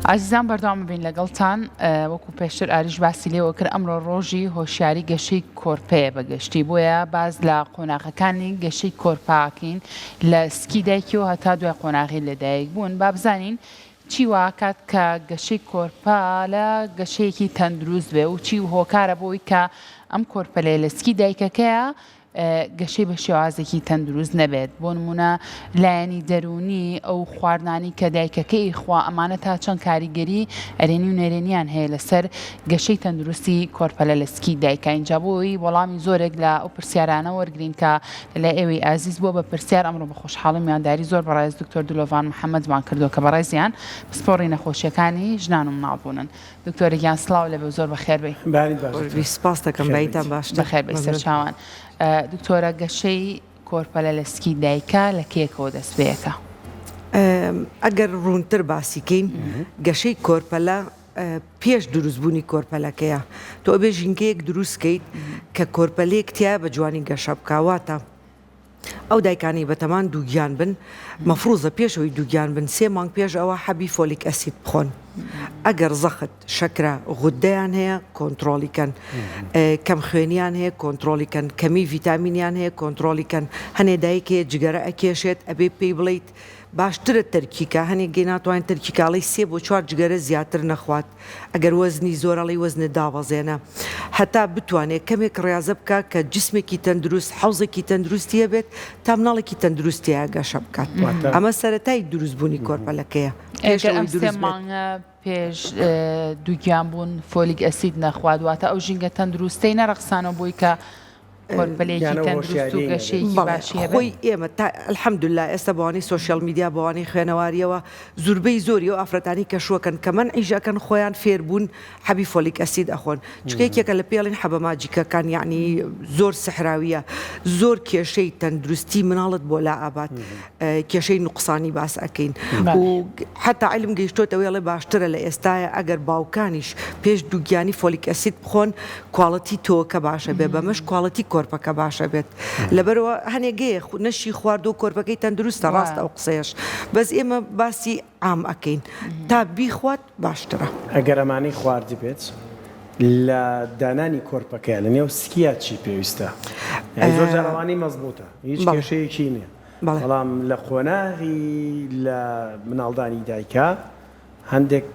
ئازیزان بەردەوام بین لەگەڵتان وەکو پێشتر ئاریش باسی لێوە کرد ئەمڕۆ ڕۆژی هۆشیاری گەشەی کۆرپەیە بەگشتی بۆیە باز لە قۆناغەکانی گەشەی کۆرپاکین لە سکی دایکیەوە هەتا دوای قۆناغی لەدایک بوون با بزانین چی واکات کە گەشەی کۆرپە لە گەشەیەکی تەندروست بێ و چی هۆکارە بۆی کە ئەم کۆرپەلەیە لە سکی دایکەکەیە گەشەی بە شێوازێکی تەندروست نەبێت، بۆ نموونە لایەنی دەروونی، ئەو خواردنانەی کە دایکەکە ئەیخوا، ئەمانە تا چەند کاریگەری ئەرێنی و نەرێنیان هەیە لەسەر گەشەی تەندروستی کۆرپەلە لە سکی دایکا، ئینجا بۆ ئەوەی وەڵامی زۆرێک لە ئەو پرسیارانە وەرگرین کە لەلای ئێوەی ئازیز بووە بە پرسیار، ئەمڕۆ بە خۆشحاڵی و میوانداری زۆر بەڕێز دکتۆر دلۆڤان محەمەدمان کردووە کە بەڕێزیان پسپۆڕی نەخۆشییەکانی ژنان و منداڵبوونن. دکتۆرە گیان سڵاو لێبێ و زۆر بەخێر بێی. بەیانیت باش دکتۆر. قوربی سپاست دەکەم خێر بەیتان بیت. باشتر بەخێر بێی مەمنون. سەرچاوان. دکتۆرە گەشەی کۆرپەلە لە سکی دایکا لە کەیەکەوە دەست پێ ئەکا؟ ئەگەر ڕوونتر باسی کەین گەشەی کۆرپەلە پێش دروست بوونی کۆرپەلەکەیە تۆ ئەبێ ژینگەیەک دروست کەیت کە کۆرپەلەیەک تیایە بە جوانی گەشە بکا واتە ئەو دایکانەی بەتەمان دووگیان بن مەفروزە پێش ئەوەی دووگیان بن سێ مانگ پێش ئەوە حەبی folic acid بخۆن ئەگەر زەخت شەکرە غودەیان هەیە کۆنترۆڵی کەن کەم خوێنیان هەیە کۆنترۆڵی کەن کەمی ڤیتامینیان هەیە کۆنترۆڵی کەن هەنێ دایک هەیە جگەرە ئەکێشێت ئەبێ پێی بڵیت باشترە تەرکی کا هەنێک گەی ناتوانێت تەرکی کا ئەڵێی سێ بۆ چوار جگەرە زیاتر نەخوات ئەگەر وەزنی زۆرە ئەڵێی وەزنت دابەزێنە هەتا بتوانێت کەمێک ڕیازە بکا کە جسمێکی تەندروست حەوزێکی تەندروستی هەبێت تا مناڵێکی تەندروست تیا گەشە بکات ئەمە سەرەتای دروست بوونی کۆرپەلەکەیە پێش ئەگەر ئەم ئەوەی سێ دروست بێت. مانگە پێش دووگیان بوون folic acid نەخوات واتە ئەو ژینگە تەندروستەی نەڕەخسانەوە بۆی کە کۆرپەلەیەکی تەندروست و گەشەیەکی باشی هەبێت. خۆی ئێمە تا الحمدللە ئێستا بەوانەی social media بەوانەی خوێنەواریەوە زوربەی زۆری ئەو ئافرەتانی کە شوەکەن کە مەنعیش ئەکەن خۆیان فێر بوون حەبی folic acid ئەخۆن چونکە یەکێکە لە پێڵین حەبە ماجیکەکان یەعنی زۆر سحراویە زۆر کێشەی تەندروستی مناڵت بۆ لا ئابات کێشەی نوقسانی باس ئەکەین و حتا علم گەیشتۆتەوەی ئەڵێ باشترە لە ئێستایا ئەگەر باوکانیش پێش دووگیانی folic acid بخۆن quality تۆوەکە باشە بێ بەمەش quality کۆرپەکە باشە بێت لەبەرەوە هەنێگەیە نەشی خواردو کۆرپەکەی تەندروستە ڕاستە ئەو قسەیەش بەس ئێمە باسی عام ئەکەین تا بیخوات باشترە. ئەگەر ئەمانەی خواردبێت لە دانانی کۆرپەکەیا لە نێو سکیا چی پێویستە؟ یانی زۆر جار ئەوانەی مەزبوتە هیچ کێشەیەکی نیە بەڵام لە قۆناغی لە مناڵدانی دایکا هەندێک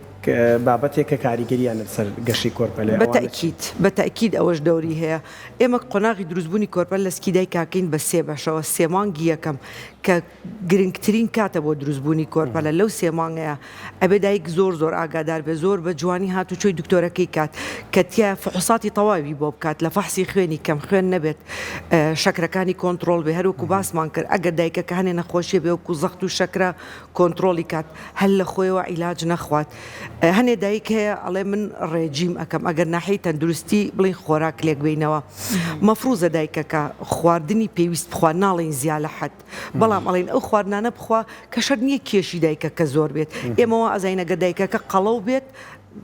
بابەتێک کە کاریگەریان لەسەر گەشەی کۆرپەلەیە بە تەئکید بە تەئکید ئەوەش دەوری هەیە ئێمە قۆناغی دروستبوونی کۆرپەل لە سکی دایکاکەین بە سێ بەشەوە سێ مانگی یەکەم کە گرنگترین کاتە بۆ دروستبوونی کۆرپەلە لەو سێ مانگەیە ئەبێ دایک زۆر زۆر ئاگادار بێ زۆر بە جوانی هاتوچۆی دکتۆرەکەی کات کە تیا فحوساتی تەواوی بۆ بکات لە فەحسی خوێنی کەم خوێن نەبێت شەکرەکانی کۆنتڕۆڵ بێ هەروەکو باسمان کرد ئەگەر دایکەکە هەنێ نەخۆشیە بێ وەکو زەخت و شەکرە کۆنتڕۆڵی کات هەر لە خۆیەوە عیلاج نەخوات هەنێ دایک هەیە ئەڵێ من ڕێجیم ئەکەم ئەگەر ناحیەی تەندروستی بڵێین خۆراک لێک بینەوە مەفروزە دایکەکە خواردنی پێویست بخوا ناڵێین زیا لە حەد بەڵام ئەڵێین ئەو خواردنانە بخوا کە شەرت نییە کێشی دایکەکە زۆر بێت ئێمە وا ئەزانین ئەگەر دایکەکە قەڵەو بێت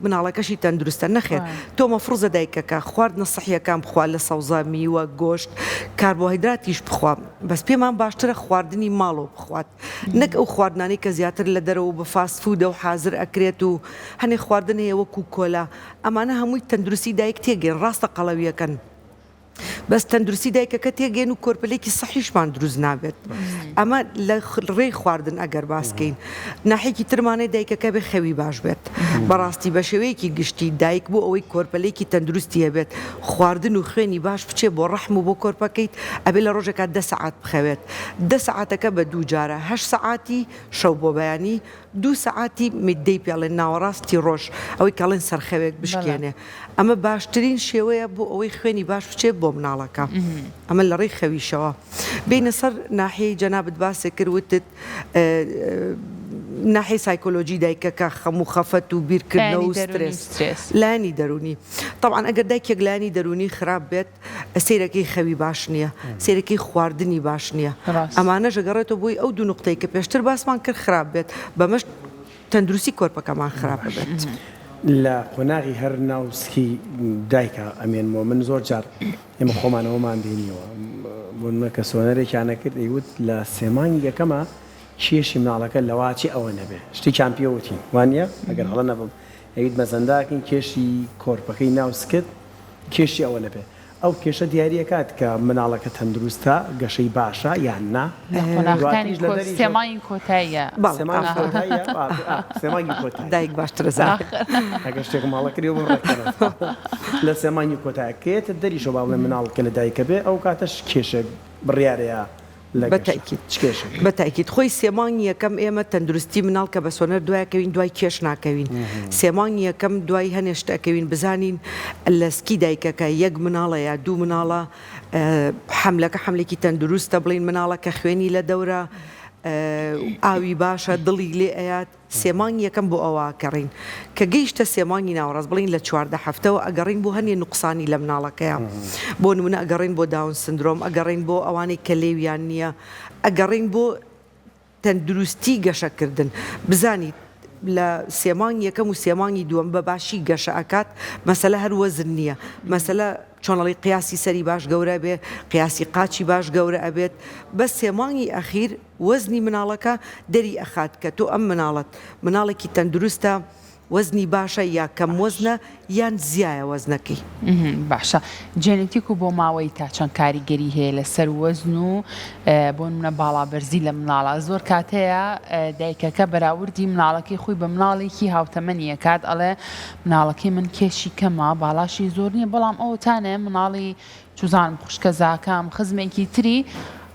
مناڵەکەشی تەندروستە نەخێر تۆ مەفروزە دایکەکە خواردنە سەحیەکان بخوا لە سەوزە میوە گۆشت کاربۆهیدراتیش بخوا بەس پێمان باشترە خواردنی ماڵەوە بخوات نەک ئەو خواردنانەی کە زیاتر لە دەرەوە و بە fast food ە و حازر ئەکرێت و هەنێ خواردن هەیە وەکو کۆلا ئەمانە هەمووی تەندروستی دایک تێگەین ڕاستە قەڵەویەکەن بەس تەندروستی دایکەکە تێگەین و کۆرپەلێکی سەحیشمان دروست نابێت ئەمە لە ڕێی خواردن ئەگەر باسکەین ناحێکی ترمانەی دایکەکە بێ خەوی باش بێت بەڕاستی بە شێوەیەکی گشتی دایک بۆ ئەوەی کۆرپەلێکی تەندروستی هەبێت خواردن و خوێنی باش بچێ بۆ ڕەحم و بۆ کۆرپەکەیت ئەبێ لە ڕۆژێکا دە سەعات بخەوێت دە سەعاتەکە بە دوو جارە هەشت سەعاتی شەو بۆ بەیانی دوو سەعاتی midday پێ ئەڵێن ناوەڕاستی ڕۆژ ئەوەی کە ئەڵێن سەرخەوێک بشکێنێ ئەمە باشترین شێوەیە بۆ ئەوەی خوێنی باش بچێت بۆ مناڵەکە ئەمە لە ڕێی خەویشەوە بینە سەر ناحیەی جەنابت باسێک کرد وتت ناحیەی سایکۆلۆژی دایکەکە خەم و خەفەت و بیرکردنەوە و سترێس لایەنی دەروونی تەبعەن ئەگەر دایکێک لایەنی دەروونی خراپ بێت سەیرەکەی خەوی باش نییە سەیرەکەی خواردنی باش نییە ئەمانەش ئەگەڕێتەوە بۆی ئەو دوو نوقتەی کە پێشتر باسمان کرد خراپ بێت بەمەش تەندروستی کۆرپەکەمان خراپ ئەبێت. لە قۆناغی هەر ناو سکی دایکا ئەمێنمەوە من زۆر جار ئێمە خۆمان ئەوەمان بینیوە بۆ نمونە کە سۆنەرێکیان ئەکرد ئەیوت لە سێ مانگی یەکەما. کێشی مناڵەکە لەواچێ ئەوە نەبێ شتێکیان پێ وتین وانە ئەگەر هەڵە نەبم ئەویت مەزەنداکەین کێشی کۆرپەکەی ناو سکت کێشی ئەوە نەبێ ئەو کێشە دیاری ئەکات کە مناڵەکە تەندروستە گەشەی باشە یان نا لە قۆناغەکانی کۆ سێ مانگی کۆتاییە. بەڵێ سێ مانگی کۆتاییە ئا سێ مانگی کۆتایی دایک باشترە زانێ. ئەگەر شتێکم هەڵە کردی بم ڕێککەرەوە لە سێ مانگی کۆتایە کە یەتە دەریشەوە با بڵێن مناڵ کە لە دایکە بێ ئەو کاتەش کێشێک بڕیارەیە لە بە گەشە تەئکید چ کێشێک؟ بە تەئکید خۆی سێ مانگی یەکەم ئێمە تەندروستی مناڵ کە بە سۆنەر دوای ئەکەوین دوای کێش ناکەوین سێ مانگی یەکەم دوای هەنێ شت ئەکەوین بزانین لە سکی دایکەکە یەک مناڵە یا دوو مناڵە حەملەکە حەملێکی تەندروستە بڵین مناڵەکە خوێنی لە دەورە ئاوی باشە دڵی لێ ئەیات سێ مانگی یەکەم بۆ ئەوە ئەگەڕێین کە گەیشتە سێ مانگی ناوەڕاست بڵێین لە 14 هەفتەوە ئەگەڕێین بۆ هەنێ نوقسانی لە مناڵەکەیا بۆ نمونە ئەگەڕێین بۆ Down syndrome ئەگەڕێین بۆ ئەوانەی کە لێویان نییە ئەگەڕێین بۆ تەندروستی گەشەکردن بزانیت لە سێ مانگی یەکەم و سێ مانگی دووەم بە باشی گەشە ئەکات مەسەلە هەر وەزن نییە مەسەلە چۆن ئەڵێی قیاسی سەری باش گەورە ئەبێ قیاسی قاچی باش گەورە ئەبێت بەس سێ مانگی ئەخیر وەزنی مناڵەکە دەری ئەخات کە تۆ ئەم مناڵەت مناڵێکی تەندروستە وەزنی باشە یا کەم وەزنە یان زیایە وەزنەکەی. باشە جێنێتیک و بۆماوەیی تا چەند کاریگەری هەیە لەسەر وەزن و بۆ نمونە باڵابەرزی لە مناڵا زۆر کات هەیە دایکەکە بەراوردی مناڵەکەی خۆی بە مناڵێکی هاوتەمەنی ئەکات ئەڵێ مناڵەکەی من کێشی کەمە باڵاشی زۆر نییە بەڵام ئەوەتانێ مناڵی چوزانم خوشکە زاکام خزمێکی تری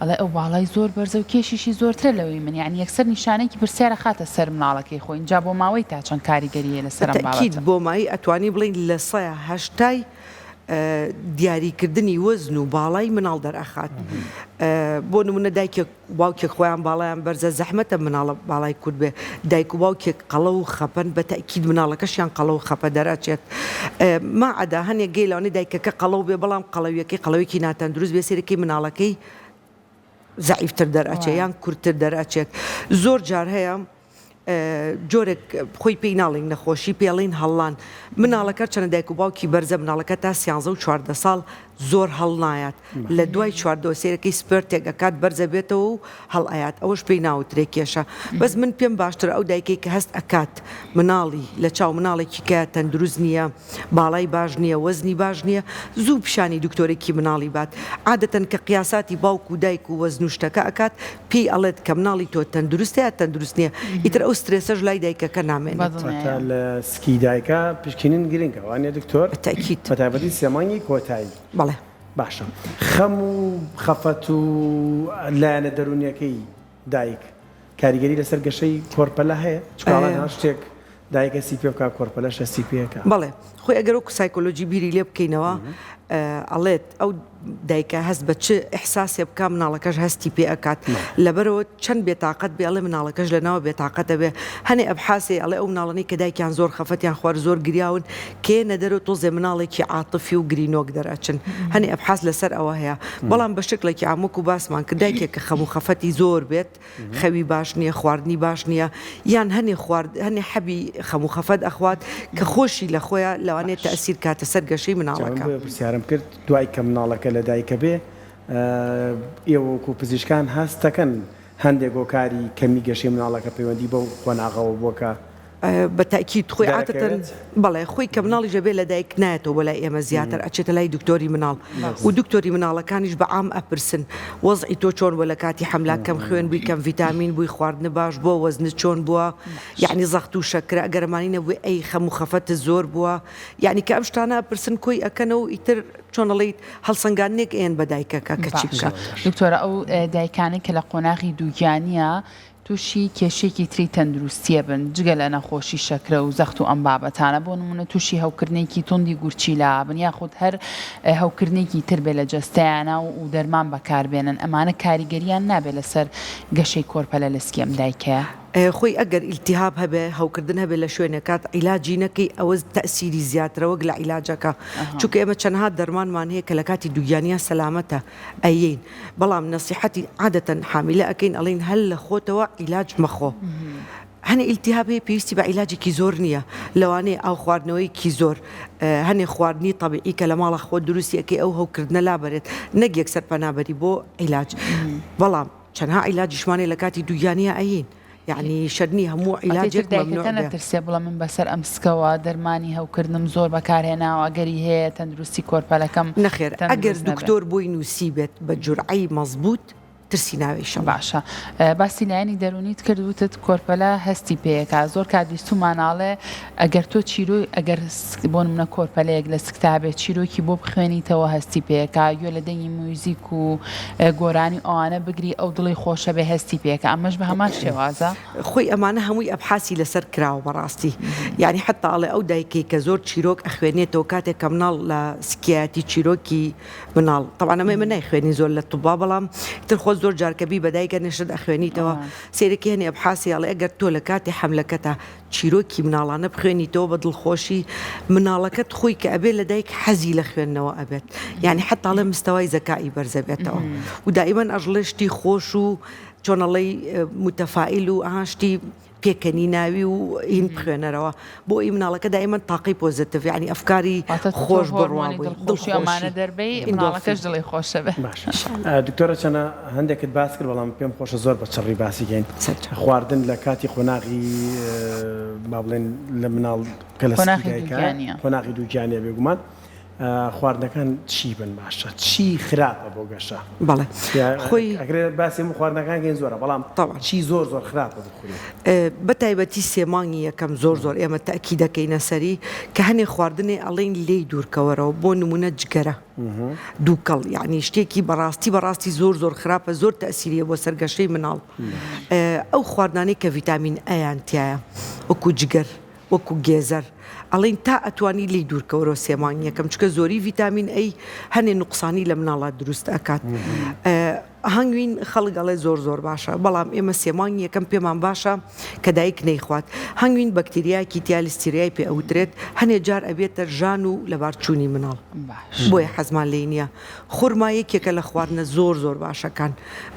ئەڵێ ئەو باڵای زۆر بەرزە و کێشیشی زۆرترە لەوەی من یانی یەکسەر نیشانەیەکی پرسیارە خاتە سەر مناڵەکەی خۆی ئینجا بۆ ماوەی تا چەند کاریگەری هەیە لەسەر ئەم بەتەئکید بابەتە؟ بۆمایی ئەتوانی بڵێین لە سەیا هەشتای دیاری کردنی وەزن و باڵای مناڵ دەرئەخات بۆ نمونە دایکێک باوکێک خۆیان باڵایان بەرزە زەحمەتە مناڵە باڵای کورت بێ دایک و باوکێک قەڵەو و خەپەن بە تەئکید مناڵەکەشیان قەڵەو و خەپە دەرئەچێت ما عەدا هەنێک گەی لەوانەیە دایکەکە قەڵەو بێ بەڵام قەڵەویەکەی قەڵەوێکی ناتەندروست بێ سەیرەکەی مناڵەکەی زەعیفتر دەرئەچێت یان کورتتر دەرئەچێت زۆر جار هەیە جۆرێک خۆی پێی ناڵێین نەخۆشی پێڵین هەڵان مناڵەکە چەنە دایک و باوکی بەرزە مناڵەکە تا سیانزە و 14 ساڵ زۆر هەڵنایات لە دوای چواردەوە سێرەکەی سپێرتێک ئەکات بەرزە بێتەوە و هەڵ ئەیات ئەوەش پێی ناوترێ کێشە بەس من پێم باشترە ئەو دایکەی کە هەست ئەکات مناڵی لە چاو مناڵێکی کە تەندروست نییە باڵای باش نییە وەزنی باش نییە زوو پیشانی دکتۆرێکی مناڵی بات عادەتەن کە قیاساتی باوک و دایک و وەزن و شتەکە ئەکات پێی ئەڵێت کە مناڵی تۆ تەندروستە یا تەندروست نییە ئیتر ئەو سترێسەش لای دایکەکە نامێنێت. واتە لە سکی دایکا پشکنین گرنگە وانیە دکتۆر؟ بەتەئکید. بەتایبەتی سێ مانگی کۆتایی. بەڵێ. باشە خەم و خەفەت و لایەنە دەروونیەکەی دایک کاریگەری لەسەر گەشەی کۆرپەلە هەیە؟ چونکە ئەڵێن هەر شتێک دایک هەستی پێ بکا کۆرپەلەش هەستی پێ ئەکا. بەڵێ خۆی ئەگەر وەکو سایکۆلۆجی بیری لێ بکەینەوە ئەڵێت ئەو دایکە هەست بە چ ئیحساسێ بکا مناڵەکەش هەستی پێ ئەکات لەبەرەوە چەند بێتاقەت بێ ئەڵێ مناڵەکەش لەناوە بێتاقەت ئەبێ هەنێ ئەبحاسێ ئەڵێ ئەو مناڵانەی کە دایکیان زۆر خەفەتیان خوارد زۆر گریاون کێ نەدەرەوە تۆزێ مناڵێکی عاتفی و گرینۆک دەرئەچن هەنێ ئەبحاس لەسەر ئەوە هەیە بەڵام بە شکڵێکی عام وەکو باسمان کرد دایکێک کە خەم و خەفەتی زۆر بێت خەوی باش نییە خواردنی باش نییە یان هەنێ خوارد هەنێ حەبی خەم و خەفەت ئەخوات کە خۆشی لە خۆیا لەوانەیە تەئسیر کاتە سەر گەشەی مناڵەکە. بۆیە پرسیارم کرد دوای کە مناڵەکە لە دایکە بێ ئێوە وەکو پزیشکان هەست دەکەن هەندێک هۆکاری کەمی گەشەی مناڵەکە پەیوەندی بەو قۆناغەوە بووە کە بە تەئکید خۆی عادەتەن بەڵێ خۆی کە مناڵیش ئەبێ لە دایک نایەتەوە بۆ لای ئێمە زیاتر ئەچێتە لای دکتۆری مناڵ و دکتۆری مناڵەکانیش بە عام ئەپرسن وەزعی تۆ چۆن بووە لە کاتی حەملا کەم خوێن بووی کەم ڤیتامین بووی خواردنت باش بووە وەزنت چۆن بووە یەعنی زەخت و شەکرە ئەگەر ئەمانی نەبووی ئەی خەم و خەفەتت زۆر بووە یەعنی کە ئەم شتانە ئەپرسن کۆی ئەکەنەوە و ئیتر چۆن ئەڵێیت هەڵسەنگاندنێک ئەیەن بە دایکەکە کە چی بکات. دکتۆرە ئەو دایکانەی کە لە قۆناغی دووگیانیە تووشی کێشەیەکی تری تەندروستییە بن جگە لە نەخۆشی شەکرە و زەخت و ئەم بابەتانە، بۆ نموونە تووشی هەوکردنێکی توندی گورچیلە بن یاخود هەر هەوکردنێکی تر بێت لە جەستەیانا و دەرمان بەکاربێنن ئەمانە کاریگەریان نابێت لەسەر گەشەی کۆرپەلە لە سکی ئەم دایکەیە؟ خۆی ئەگەر ئیلتیهاب هەبێ هەوکردن هەبێ لە شوێنێکات عیلاجی نەکەی ئەوە تەئسیری زیاترە وەک لە عیلاجەکە چونکە ئێمە چەنەها دەرمانمان هەیە کە لە کاتی دووگیانیا سەلامەتە ئەیەین بەڵام نەسیحەتی عادەتەن حامیلە ئەکەین ئەڵێین هەر لە خۆتەوە عیلاج مەخۆ هەنێ ئیلتیهاب هەیە پێویستی بە عیلاجێکی زۆر نییە لەوانەیە ئاو خواردنەوەیەکی زۆر هەنێ خواردنی تەبیعی کە لە ماڵە خۆت دروستی ئەکەی ئەو هەوکردنە لابەرێت نەک یەکسەر پەنابەری بۆ عیلاج بەڵام. چەنها عیلاجیشمانێ لە کاتی دووگیانیا ئەیین یەعنی شەرت نیە هەموو ئەتێ تر عیلاجێک دایکەکە مەمنوع بێ. نەترسێ بڵێ من بەسەر ئەم سکەوە دەرمانی هەوکردنم زۆر بەکارهێناوە ئەگەری هەیە تەندروستی کۆرپەلەکەم نەخێر ئەگەر تەندروست نەبێ. دکتۆر بۆی نووسیبێت بە جورعەی مەزبووت ترسی ناوێ ئیشەڵا. باشە باسی لایەنی دەروونیت کرد وتت کۆرپەلە هەستی پێیەکا زۆر کات بیستومانە ئەڵێ ئەگەر تۆ چیرۆ ئەگەر بۆ نمونە کۆرپەلەیەک لە سکتا بێت چیرۆکی بۆ بخوێنیتەوە هەستی پێکا گوێ لە دەنگی میوزیک و گۆرانی و ئەوانە بگری ئەو دڵی خۆشە بێ هەستی پێکا ئەمەش بە هەمان شێوازە. خۆی ئەمانە هەمووی ئەبحاسی لەسەر کراوە بەڕاستی یانی حەتا ئەڵێ ئەو دایکەی کە زۆر چیرۆک ئەخوێنێتەوە کاتێک کە مناڵ لە سکیایەتی چیرۆکی مناڵ تەبعەن ئەمە ئێمە نایخوێنین زۆر لە طوبا بەڵام تر خۆت زۆر جار کە بی بە دایکە نشت ئەخوێنیتەوە سەیرەکی هەنێ ئەبحاسی ئەڵێ ئەگەر تۆ لە کاتی حەملەکەتا چیرۆکی مناڵانە بخوێنیتەوە بە دڵخۆشی مناڵەکەت خۆی کە ئەبێ لە دایک حەزی لە خوێندنەوە ئەبێت یانی حەتا ئەڵێ مستەوای زەکائی بەرزەبێتەوە و دائیمەن ئەژڵێ شتی خۆش و چۆن ئەڵێی متەفائیل و ئەها شتی پێکەنیناوی و هین بخوێنەرەوە بۆ ئی مناڵەکە دائیمەن تاقەی پۆزەتیڤ یانی ئەفکاری واتە تۆ خۆش بڕوا هۆرمۆنی بۆی دڵخۆشی و ئەمانە دڵخۆشی دەربەی ئیندۆرفین مناڵەکەش دڵی خۆشە بێ. باشە دکتۆرە چەنە هەندێکت باس کرد بەڵام پێم خۆشە زۆر بە چڕی باسی کەین سەرچاو. خواردن لە کاتی قۆناغی با بڵێن لە مناڵ کە لە سکی قۆناغی دایکە دووگیانیە. قۆناغی دووگیانیە بێگومان خواردنەکان چی بن باشە چی خراپە بۆ گەشە؟ بەڵێ خۆی ئەکرێ باسی هەموو خواردنەکان کەین زۆرە بەڵام تەبعەن. چی زۆر زۆر خراپە بخورێ؟ بە تایبەتی سێ مانگی یەکەم زۆر زۆر ئێمە تەئکید ئەکەینە سەری کە هەنێ خواردنێ ئەڵێین لێی دوورکەوەرەوە بۆ نمونە جگەرە دووکەڵ یانی شتێکی بەڕاستی بەڕاستی زۆر زۆر خراپە زۆر تەئسیری هەیە بۆ سەر گەشەی مناڵ ئەو خواردنانەی کە ڤیتامین ئەیان تیایە وەکو جگەر وەکو گێزەر ئەڵێین تا ئەتوانی لێی دوورکەوەرەوە سێ مانگ یەکەم چونکە زۆری ڤیتامین ئەی هەنێ نوقسانی لە مناڵا دروست ئەکات هەنگوین خەڵک ئەڵێ زۆر زۆر باشە بەڵام ئێمە سێ مانگ یەکەم پێمان باشە کە دایک نەیخوات هەنگوین بەکتریایەکی تیا لیستیریای پێ ئەوترێت هەنێ جار ئەبێتە ژان و لەبارچوونی مناڵ بۆیە حەزمان لێی نییە خورما یەکێکە لە خواردنە زۆر زۆر باشەکان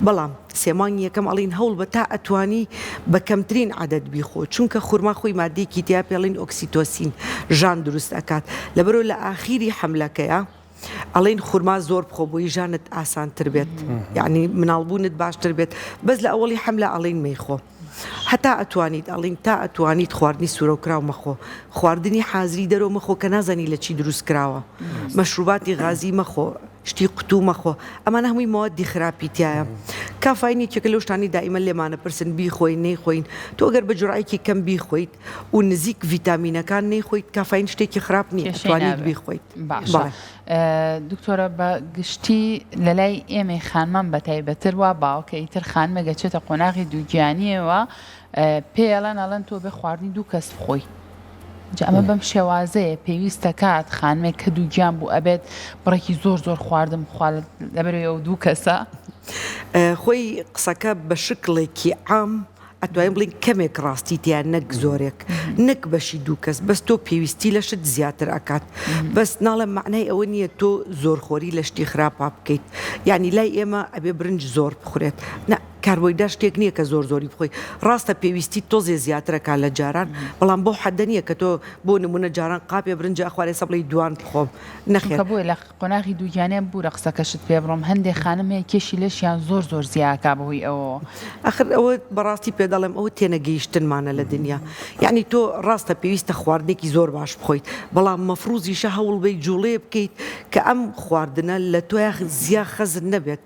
بەڵام سێ مانگی یەکەم ئەڵین هەوڵبە تا ئەتوانی بە کەمترین عەدەد بیخۆ چونکە خورما خۆی مادەیەکی تیا پێڵین ئۆکسیتۆسین ژان دروست ئەکات لەبەرئەوە لە ئاخیری حەملەکەیا ئەڵین خورما زۆر بخۆ بۆی ژانت ئاسانتر بێت یعنی مناڵبوونت باشتر بێت بەس لە ئەوەڵی حەملە ئەڵین مەیخۆ هەتا ئەتوانیت ئەڵین تا ئەتوانیت خواردنی سوورەوکراو مەخۆ خواردنی حازری دەرەوە مەخۆ کە نازانی لە چی دروست کراوە مەشروباتی غازی مەخۆ شتی قوتوو مەخۆ ئەمانە هەمووی مەوادی خراپی تیایە کافاین یەکێکە لەو شتانەی دائیمەن لێمانە پرسن بیخۆین نەیخۆین تۆ گەر بە جورعەیەکی کەم بیخۆیت و نزیک ڤیتامینەکان نەیخۆیت کافاین شتێکی خراپ نییە کێشەی ئەتوانیت نابێ بیخۆیت باشە بەڵێ. دکتۆرە بە گشتی لەلای ئێمەی خانمان بە تایبەتر وا باوە کە ئیتر خانمێک ئەچێتە قۆناغی دووگیانیەوە پێی ئەڵێن ئەڵێن تۆ بێ خواردنی دوو کەس بخۆی جا ئەمە بەم شێوازەیە پێویستە کات خانمێک کە دووگیان بوو ئەبێت بڕێکی زۆر زۆر خواردن بخوا لەبەرەوەی ئەو دوو کەسە. خۆی قسەکە بە شکڵێکی عام ئەتوانین بڵێین کەمێک ڕاستی تیا نەک زۆرێک نەک بەشی دوو کەس بەس تۆ پێویستی لەشت زیاتر ئەکات بەس ناڵێم مەعنای ئەوە نییە تۆ زۆرخۆری لە شتی خراپا بکەیت یعنی لای ئێمە ئەبێ برنج زۆر بخورێت نا کاربۆیدرات شتێک نییە کە زۆر زۆری بخۆی ڕاستە پێویستی تۆزێ زیاترە کا لە جاران بەڵام بەو حەدە نییە کە تۆ بۆ نمونە جاران قاپێ برنج ئەخوارێ ئێستا بڵێی دوان بخۆم نەخێر. چونکە بۆیە لە قۆناغی دووگیانیان ببورە قسەکەشت پێ بڕم هەندێ خانم هەیە کێشی لەشیان زۆر زۆر زیاکا بەهۆی ئەوەوە. ئەخر ئەوە بەڕاستی پێ دەڵێم ئەوە تێنەگەیشتنمانە لە دنیا یەعنی تۆ ڕاستە پێویستە خواردنێکی زۆر باش بخۆیت بەڵام مەفروزیشە هەوڵبەی جوڵەیە بکەیت کە ئەم خواردنە لە تۆیا زیا خەزن نەبێت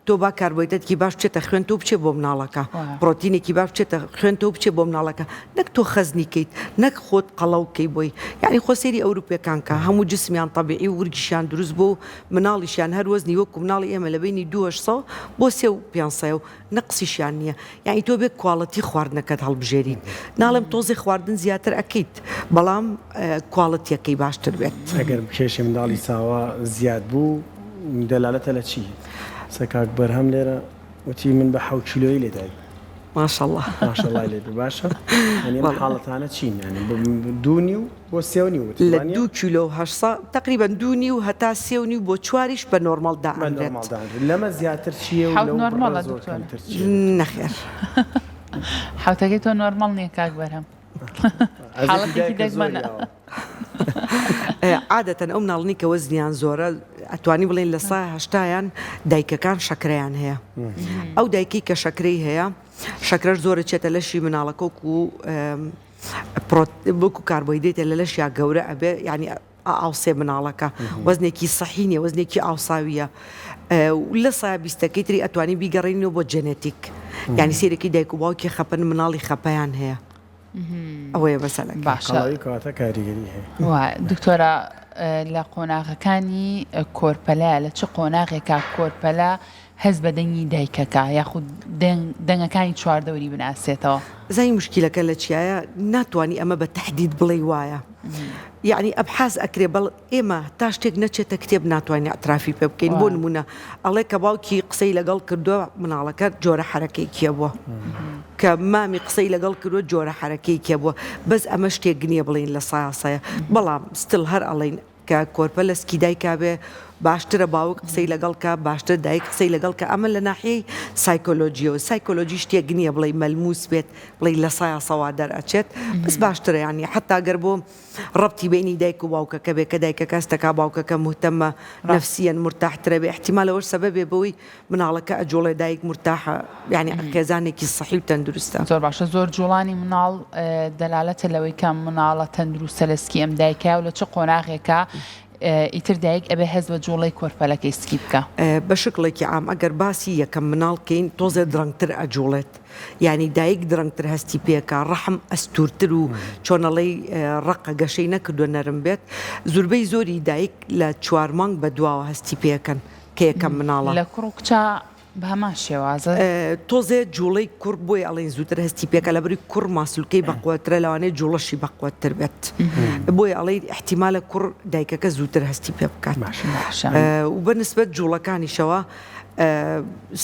تۆ با کاربۆیدراتێکی باش بچێتە خوێنتەوە بچێ بۆ مناڵەکە، پڕۆتینێکی باش بچێتە خوێنتەوە بچێ بۆ مناڵەکە، نەک تۆ خەزنی کەیت، نەک خۆت قەڵەو کەی بۆی، یانی خۆ سەیری ئەوروپیەکان کە هەموو جسمیان تەبیعی و ورگیشیان دروست بووە و مناڵیشیان هەر وەزنی وەکو مناڵی ئێمە لە بەینی دوو هەشتسەد بۆ سێ و پێنسەیە و نەقسیشیان نییە، یانی تۆ بێ quality خواردنەکەت هەڵبژێریت، ناڵێم تۆزێ خواردن زیاتر ئەکەیت بەڵام quality یەکەی باشتر بێت. ئەگەر کێشی منداڵی ساوا زیاد بوو دەلالەتە لە چی؟ سە کاک بەرهەم لێرە وتی من بە حەو کیلۆیی لێ دایک بووم. ماشاءاللە. ماشاءاللە لێ بێ باشە یانی ئەم حاڵەتانە چین یانی دوو نیو بۆ سێ و نیو وتت لە وانیە؟ دوو کیلۆ و هەشت سە تەقریبەن دوو نیو هەتا سێ و نیو بۆ چواریش بە نۆرماڵ بە دائەنرێت. نۆرماڵ دائەنرێت لەمە زیاتر چییە و حەوت لەو بڕە نۆرماڵە زۆر دکتۆر. کەمتر چییە؟ نەخێر. حەوتەکەی تۆ نۆرماڵ نییە کاک بەرهەم. ئەزیەتی حاڵەتێکی دایکە زۆر دەگمەنە. یاوە. عادەتەن ئەو مناڵنی کە وەزنیان زۆرە. ئەتوانی بڵێین لە سا هەشتایان دایکەکان شەکرەیان هەیە ئەو دایکی کە شەکرەی هەیە شەکرەش زۆرە چێتە لەشی مناڵەکە وەکو وەکو کاربۆیدرێتە لە لەشیا گەورە ئەبێ یعنی ئاوسێ مناڵەکە وەزنێکی سەحی نیە وەزنێکی ئاوساویە لە سا بیستەکەی تری ئەتوانی بیگەڕێنەوە بۆ جێنێتیک یعنی سێرەکی دایک و باوکی خەپن مناڵی خەپیان هەیە ئەوەیە مەسەلەکە. باشە قەڵەوی کەواتە کاریگەری هەیە. وا دکتۆرە لە قۆناغەکانی کۆرپەلە لە چ قۆناغێکا کۆرپەلە هەست بە دەنگی دایکەکە یاخود دەنگەکانی چواردەوری بناسێتەوە؟ زانی مشکیلەکە لە چیایە ناتوانی ئەمە بە تەحدید بڵێی وایە یەعنی ئەبحاس ئەکرێ بەڵ ئێمە تا شتێک نەچێتە کتێب ناتوانین ئیعترافی پێ بکەین بۆ نمونە ئەڵێ کە باوکی قسەی لەگەڵ کردووە مناڵەکە جۆرە حەرەکەیکی هەبووە کە مامی قسەی لەگەڵ کردووە جۆرە حەرەکەیکی هەبووە بەس ئەمە شتێک نییە بڵێین لە سایاسایە بەڵام still هەر ئەڵێین کە کۆرپە لە سکی دایکا بێ باشترە باوک قسەی لەگەڵ کا باشتر دایک قسەی لەگەڵ کە ئەمە لە ناحیەی سایکۆلۆجیەوە سایکۆلۆجی شتێک نییە بڵێی مەلموس بێت بڵێی لە سایاسەوا دەرئەچێت بەس باشترە یانی حەتا گەر بۆ ڕەبتی بەینی دایک و باوکەکە بێ کە دایکەکە هەست دەکا باوکەکە موهتەمە نەفسیەن مورتاحترە بێ ئیحتیمال ئەوەش سەبەبێ بەوەی مناڵەکە ئەجوڵێ دایک مورتاحە یانی خێزانێکی سەحی و تەندروستە. زۆر باشە زۆر جوڵانی مناڵ دەلالەتە لەوەی کە مناڵە تەندروستە لە سکی ئەم دایکە و لە چ قۆناغێکە ئیتر دایک ئەبێ هەست بە جوڵەی کۆرپەلەکەی سکی بکا. بە شکڵێکی عام ئەگەر باسی یەکەم مناڵ کەین تۆزێ درەنگتر ئەجوڵێت یانی دایک درەنگتر هەستی پێکا ڕەحم ئەستورتر و چۆنەڵێی ڕەقە گەشەی نەکردوە نەرم بێت زوربەی زۆری دایک لە چوارمانگ بەدواوە هەستی پێکەن کە یەکەم مناڵە. لە کوڕ و کچا بە هەمان شێوازە. تۆزێ جوڵەی کوڕ بۆیە ئەڵێین زووتر هەستی پێکا لەبەری کوڕ ماسولکەی بەقوەترە لەوانەیە جوڵەشی بەقوەتتر بێت بۆیە ئەڵێین ئیحتیمالە کوڕ دایکەکە زووتر هەستی پێ بکات و بە نسبەت جوڵەکانیشەوە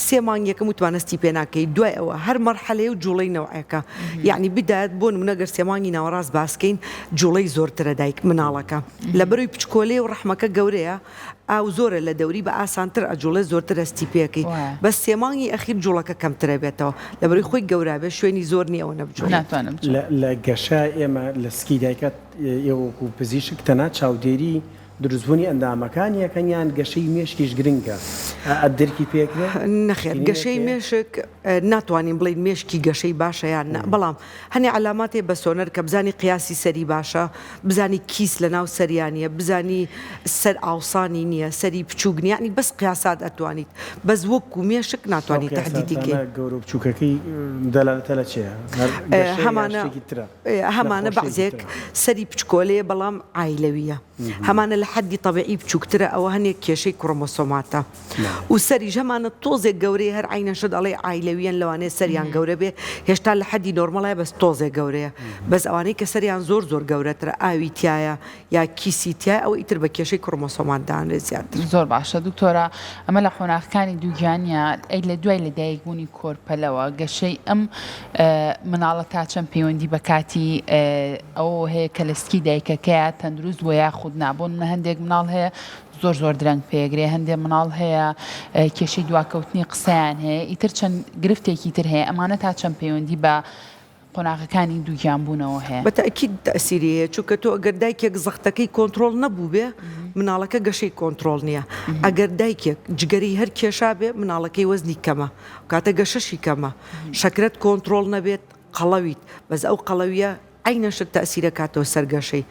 سێ مانگ یەکەم وتمان هەستی پێ ناکەی دوای ئەوە هەر مەرحەلەیە و جوڵەی نەوعێکە یعنی بدایەت بۆ نمونە گەر سێ مانگی ناوەڕاست باسکەین جوڵەی زۆرترە دایک مناڵەکە لەبەروی پچکۆلەیە و ڕەحمەکە گەورەیە ئاو زۆرە لە دەوری بە ئاسانتر ئەجوڵێ زۆرتر هەستی پێکەی بەس سێ مانگی ئەخیر جوڵەکە کەمترە بێتەوە لەبەرەی خۆی گەورا بێ شوێنی زۆر نیە ئەوەنە بجوڵێت. ناتوانم بجوڵێم. لە گەشە ئێمە لە سکی دایکە ئێوە وەکو پزیشک تەنها چاودێری دروستبوونی ئەندامەکانی ئەکەن یان گەشەی مێشکیش گرنگە ئە درکی پێکرێ؟ نەخێر گەشەی مێشک ناتوانین بڵێین مێشکی گەشەی باشە یان نا بەڵام هەنێ عەلامات هەیە بە سۆنەر کە بزانی قیاسی سەری باشە، بزانی کیس لە ناو سەریا نیە، بزانی سەر ئاوسانی نیە، سەری بچوک نیە، یەعنی بەس قیاسات ئەتوانیت بەس وەکو مێشک ئەو ناتوانی تەحدیدی کەی. قیاساتانە گەورە و بچوکەکەی دەلالەتە لە چێ؟ هەر گەشەیە یان هەمانە شتێکی ترە؟ هەمانە نەخۆشیەکی بەعزێک ترە؟ سەری بچکۆلەیە بەڵام عایلەویە هەمانە لە حەدی تەبیعی بچوکترە ئەوە هەنێک کێشەی کرۆمۆسۆماتە. و سەریش هەمانە تۆزێک گەورەیە هەر عەینەن شت ئەڵێی عایلەویەن لەوانەیە سەریان گەورە بێ هێشتا لە حەدی نۆرمەڵایە بەس تۆزێک گەورەیە بەس ئەوانەی کە سەریان زۆر زۆر گەورەترە ئاوی تیایە یا کیسی تیایە ئەوە ئیتر بە کێشەی کرۆمۆسۆمات دانرێت زیاتر. زۆر باشە دکتۆرە ئەمە لە قۆناغەکانی دووگیانیە ئەی لە دوای لە دایک بوونی کۆرپەلەوە گەشەی ئەم مناڵە تا چەند پەیوەندی بە کاتی ئەوەوە هەیە کە لە سکی دایکەکەیە تەندروست بووە یاخود نا بۆ نمونە هەندێک مناڵ هەیە زۆر زۆر درەنگ پێگرێ هەندێ مناڵ هەیە کێشەی دواکەوتنی قسەیان هەیە ئیتر چەند گرفتێکی تر هەیە ئەمانە تا چەند پەیوەندی بە قۆناغەکانی دووگیان بوونەوە هەیە؟ بە تەئکید تەئسیری هەیە چونکە تۆ ئەگەر دایکێک زەختەکەی کۆنتڕۆڵ نەبووبێ مناڵەکە گەشەی کۆنتڕۆڵ نییە ئەگەر دایکێک جگەرەی هەر کێشابێ مناڵەکەی وەزنی کەمە کاتە گەشەشی کەمە شەکرەت کۆنتڕۆڵ نەبێت قەڵەویت بەس ئەو قەڵەویە عەینە شت تەئسیر ئەکاتەوە سەر گەشەی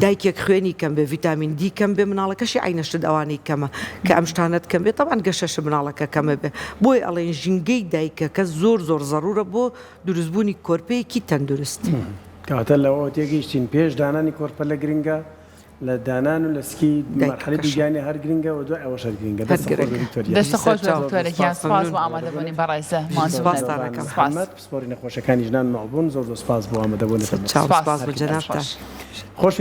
دایکێک خوێنی کەم بێ ڤیتامین دی کەم بێ مناڵەکەشی عەینە شت ئەوانەی کەمە کە ئەم شتانەت کەم بێ تەبعەن گەشەش مناڵەکە کەمە بێ بۆیە ئەڵێن ژینگەی دایکەکە زۆر زۆر زەڕورە بۆ دروستبوونی کۆرپەیەکی تەندروست. کەواتە لەوەوە تێگەیشتین پێش دانانی کۆرپەلە گرنگە لە دانان و لە سکی مەرحەلەی دووگیانی هەر گرنگە و دوای ئەوەش هەر گرنگە. دەست خۆش بێ دکتۆر گیان. دەست خۆش بێ دکتۆرە گیان سوپاس بۆ ئامادەبوونی بەڕێزە ماندوو نەبن. سوپاس. محمد پسپۆڕی نەخۆشیەکانی ژنان و منداڵبوون زۆر زۆر سوپاس بۆ ئامادەبوونت. سوپاس بۆ جەنابتان. خۆش.